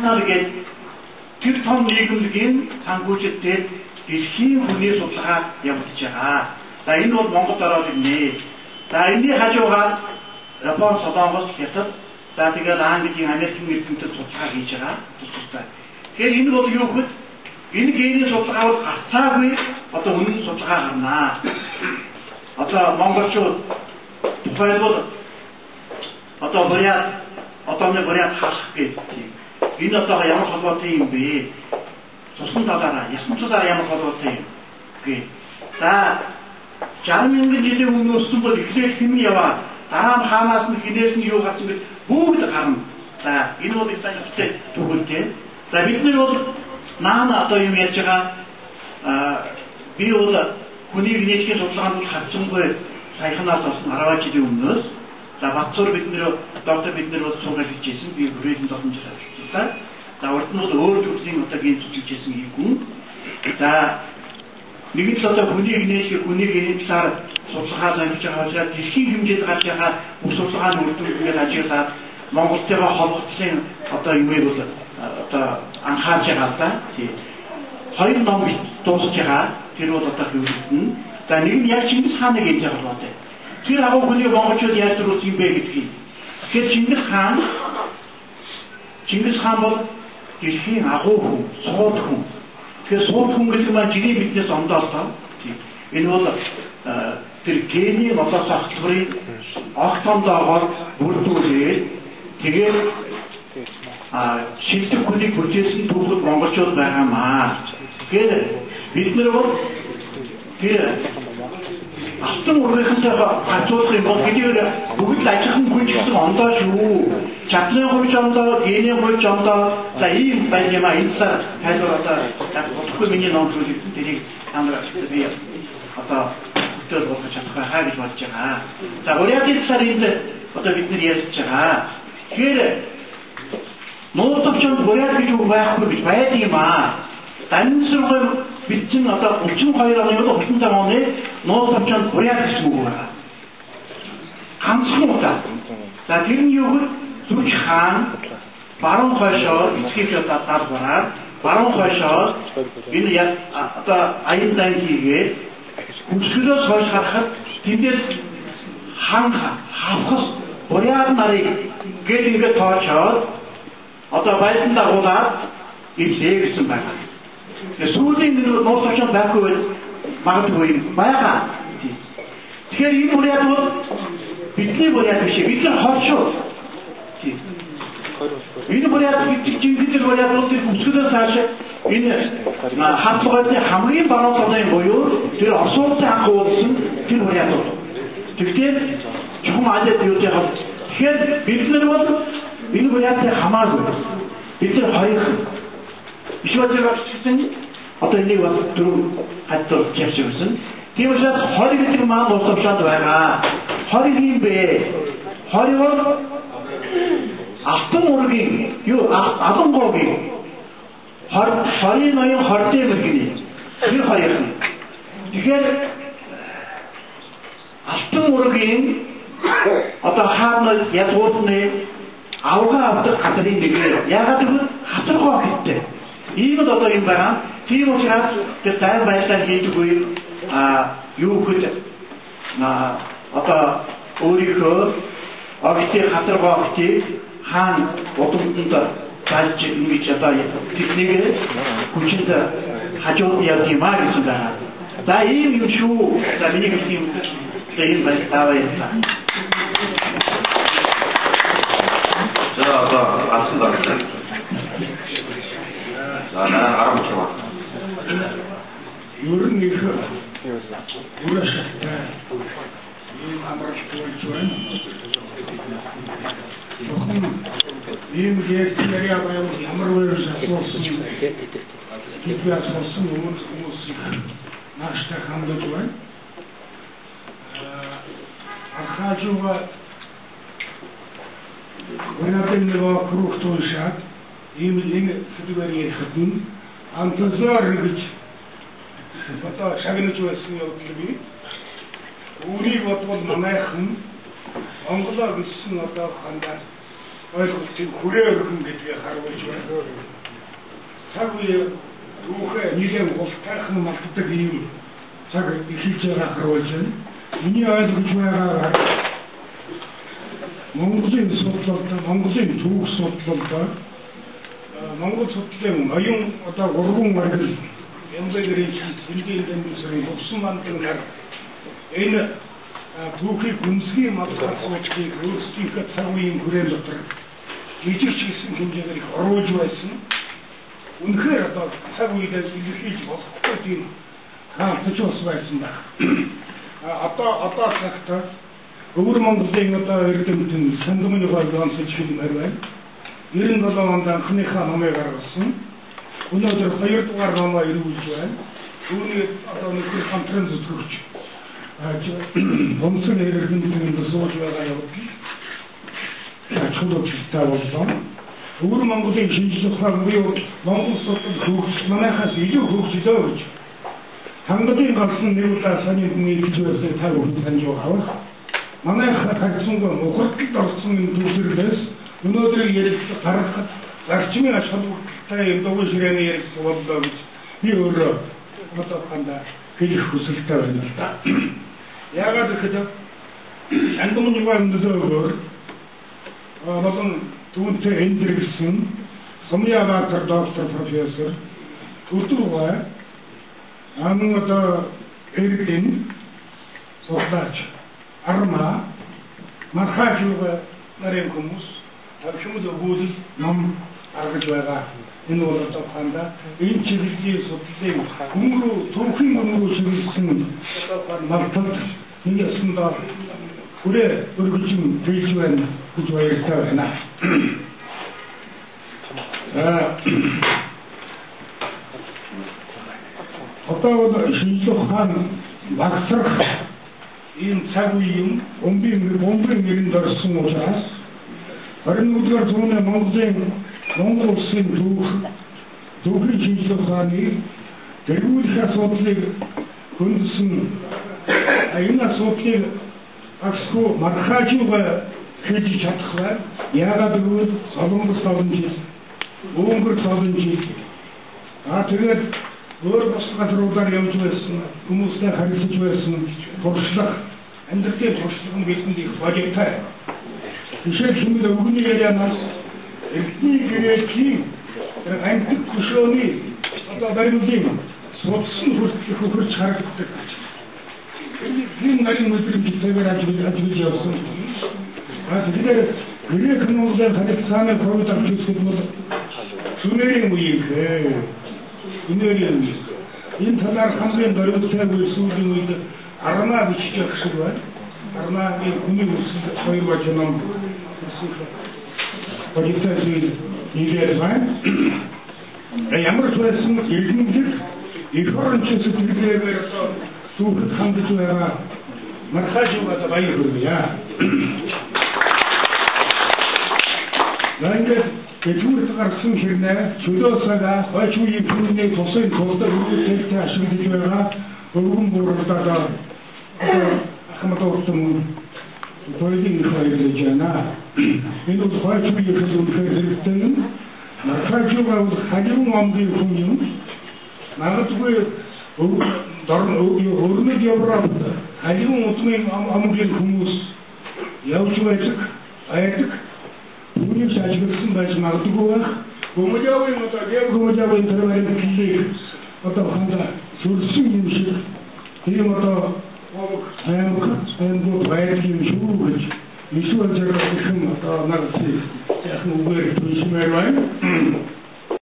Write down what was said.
Нар гээд тэр том нийгэмлэгийн санхүүжилтээр дэлхийн хүний судалгаа явуулж байгаа. За энэ бол Монголд ороод ирнэ. За энэний хажуугаар Япон, Солонгос, Хятад, за тэгээд Английн, Америкийн эрдэмтэд судалгаа хийж байгаа. Тус тустай. Тэгэхээр энэ бол юу гэхэд энэ генийн судалгаа бол гарцаагүй одоо үнэн судалгаа гарнаа. Одоо монголчууд тухайлбал одоо бурят, одооны бурят хасах гэдэг. Энэ одоо ямар холбоотой юм бэ? Цусан талаараа, ясан талаараа ямар холбоотой юм гэ. За 60 мянган жилийн өмнө өссөн бол эхлээд хэн яваа, дараа нь хаанаас нь хинээс нь юу гарсан гэж бүгд гарна. За энэ бол их сонирхолтой түүхэлтэй. За бид нар бол наана одоо юм ярьж байгаа, би бол хүний генетикийн судалгаанд бол хатсангүй саяханаас болсон 10 жилийн өмнөөс. За Батцуур бид нэр доктор бид нар бол суугаад хийжсэн. Би хүрээлэн 7 жил ажилласан. За урд нь бол өөр төрлийн одоо ген зүтгэж байсан юм хүн. За нэг л одоо хүний генетик, хүний генетикээр судалгаа зориулж байгаа учраас дэлхийн хэмжээнд гарч байгаа бүх судалгааны үр дүнг ингээд ажиглаад Монголтойгоо холбогдсон одоо юмыг бол одоо анхаарч байгаа л да. Тий. Хоёр ном дуусж байгаа. Тэр бол одоо хэвлэгдэнэ. За нэг нь яг Чингис хааны гентэй холбоотой. Тэр агуу хүний монголчууд яаж төрүүлсэн юм бэ гэдгийг. Тэгэхээр Чингис хаан бол дэлхийн агуу хүн, сууд хүн. Тэгэхээр сууд хүн гэдэг маань жирийн биднээс ондоолтоо. Энэ бол тэр гений болоос огтлборын огт ондоогоор бүрдүүлээд тэгээд шилдэг хүнийг бүтээсэн түүхэд монголчууд байгаамаа. Тэгэхээр бид нар бол тэр алтан ургийнхантай харьцуулах юм бол хэдийгээр бүгд л ажихан хүн ч гэсэн ондоо шүү. Чадлын хувьд ондоо, генийн хувьд ондоо. За ийм байх юм а. Энэ талаар тайлбар одоо болохгүй миний ном төрүүлэгдсэн. Тэрийг та нар би одоо хөтөл болгож чадах байхаа гэж бодож байгаа. За бурятын талаар энд одоо бид нар ярьж байгаа. Тэгэхээр нууцчонд бурят гэж үг байхгүй гэж байдаг юм аа. Данисргой бид чинь одоо 32 оны 35 оны нууцчонд бурят гэсэн үг байгаа. Ганцхан удаа. За тэр нь юу гэвэл Зүж хаан баруун хойшоо эцгийг одоо даалгавраад баруун хойшоо энэ яг одоо аян зайн хийгээд хөвсгөлөөс хойш харахад тэндээс хан хавхас бурят нарыг гээд ингээд тоочоод одоо байсан дагуулаад ирлээ гэсэн байна. Тэгээ сүүлийн нэг нууц товчонд байхгүй бол магадгүй юм байгаа. Тэгэхээр энэ бурят бол бидний бурят биш. Бид нар хол шүү. Энэ бурят гэдэг жинхэнэ бурят бол тэр өсгөлөөс хойш энэ хатлагын хамгийн баруун талын буюу тэр Орос улсын анх уулзсан тэр бурят бол. Тэгвэл чухам алиад юутай хол. Тэгэхээр бид нар бол энэ бурятыг хамаагүй. Бид нар хоёр Ишважиг гэсэн одоо энийг бас дөрөв хадвар явж өгсөн. Тийм учраас 20 гэдэг маань нууцлаад байгаа. 20 юм бэ? 20 бол алтан ургийн юу алан гогийн 20 ноён 20 мөргөний тэр хоёр юм. Тэгэхээр алтан ургийн одоо хаана ядгуутны авгаа авдаг газрын нэг. Яагаад гэвэл хатаргоо гэдэг. Ийм л одоо юм байгаа. Тийм учраас тэр дайн байдлаа хийдэг үе юу гэхэд одоо өөрийнхөө огтыг хатаргоо огтыг хаан удамтанд залж ингэж одоо тэднийг хүчинд хажууд явж юм а гэсэн байгаа. За ийм юм шүү. За миний хэлсэн юм. За ийм баярлалаа. За одоо алсан даа. За наа 10 чиваа. Ер нь их үргэлжлэлтэй ийм амралт болж байна. Зөвхөн ийм лекц яриа байвал ямар үеэс асуусан тэдний асуусан өмнө хүмүүс нааштай хандаж байна. Архажуга өнөөдөр нэг округт уншаад ийм энэ сэдвээр ярихад нь антозор гэж одоо шагнаж байсан явдал би өөрийг бодвол манайхан Монголоо гэсэн одоо хандаа ойлголтыг хүрээ өргөн гэдгийг харуулж байна. Цаг үе түүхээ нэлээд хултайхан мартдаг ийм цаг эхэлж байгаа харуулж байна. Миний ойлгож байгаагаар Монголын судлалд, Монголын түүх судлалд Монгол судлалын ноён одоо гурван моргил Янзын Сэндийн Дамбисрын Хувсан мандаг нар энэ түүхийг гүнзгий малгай асуудлыг өөрсдийнхөө цаг үеийн хүрээн дотор гижигч гэсэн хэмжээгээр их оруулж байсан. Үнэхээр одоо цаг үедээ илэрхийлж болохгүй тийм хаалтч бас байсан байх. Одоо цагт Өвөр Монголын одоо эрдэмтэн Сандамын гой онцож хэлмээр байна. 97 онд анхныхаа номыг гаргасан. Өнөөдөр 2 дугаар номоо эргүүлж байна. Үүний одоо нөхөр хамтран зүтгэгч Бомцон эрдэмтэн сууж байгаа явдал чухал боллоо. Өвөр Монголын шинжлэх ухаан буюу Монгол судлал хөгжил манайхаас илүү хөгжлөө гэж Тангалын галсан нэг удаа саний нийлж байсныг та бүхэн санаж байгаа байх. Манайх хагцсангүй мухардалд орсон энэ төвлөрлөөс өнөөдрийг ярилцлага гаргахад зарчмын ач холбогдолтой юм дугуй ширээний ярилцлага боллоо гэж би өөрөө одоо хандаа хэлэх хүсэлтэй байна л да. Яагаад гэхэд Шандамын нөлөөгөөр болон түүнтэй эндэргсэн Сумья Баатар доктор профессор Төдөргой амын одоо эрдэн судлаач Арма Мархажуга нарын хүмүүс тавшмал өгүүлэл ном гаргаж байгаа. Энэ бол одоо хандаа энэ чиглэлийн судлалын хүн рүү түүхийн хүн рүү чиглэсэн малтад нэг ёсондоо хүрээ өргөжин хэлж байна гэж баяртай байна. Одоо бол шинжлэх ухаан багасрах ийм цаг үеийн бомбын нэрэнд орсон учраас 21-р зууны Монгол улсын түүхийн шинжлэх ухааныг тэргүүлэх асуудлыг хөндөсөн энэ асуудлыг агсгүй Мархажуга хийж чадах бай. Яагаад гэвэл Солонгос 7 жил, Өнгөр 7 жил. Тэгээд өөр бус газруудаар явж байсан, хүмүүстэй харилцаж байсан туршлага, амьдралын туршлага нь бидэнд их бодиттой. Жишээлбэл өвгөний ярианаас эртний грекийн тэр антик хөшөөний одоо баримлын судалсан хүртэл хөхөрч харагддаг. Энэ нарийн мэдрэмжтэйгээр ажиллаж явсан. Тэгэхээр грек Монголын харилцааны хувьд авч үзэхэд бол Сүмерийн үеийнхээ Сүмерийн үе. Энэ талаар хамгийн дөрвөлтэй үе сүүлийн үед Армаа бичиж явах шиг байна. Армаагийн хүний үсэл хоёр баж ном бодиттой зүйл нийлээр байна. Ямар ч байсан эрдэмтд эх оронч сэтгэлгээгээр одоо түүхэд хандаж байгаа Мархажугад баяр хүргье. Ингээд дэлгүүрт гарсан хэрнээ чөлөө цагаа хойч үеийн түүний тусын тулд өргөдөлтэй ашиглаж байгаа өвгөн бууралдаад одоо Ахмад уртам хоёрын их баярлаж байна. Энэ бол хойч үеийн үнэхээр хэрэгтэй юм. Мархажуга бол халиван омгийн хүн юм. Магадгүй өрнөд Европт халиван удмын омгийн хүмүүс явж байдаг. Түүнийг ажигласан байж магадгүй байх. Гомолявын одоо Лев Гомолявын тэр баримтлалыг одоо хандаа сүрсэн юм шиг тийм одоо аймаг байдаг юм шүү гэж Мишүүл зэрэг ихэн одоо нагцыг яхан үгээр түншмээр байна.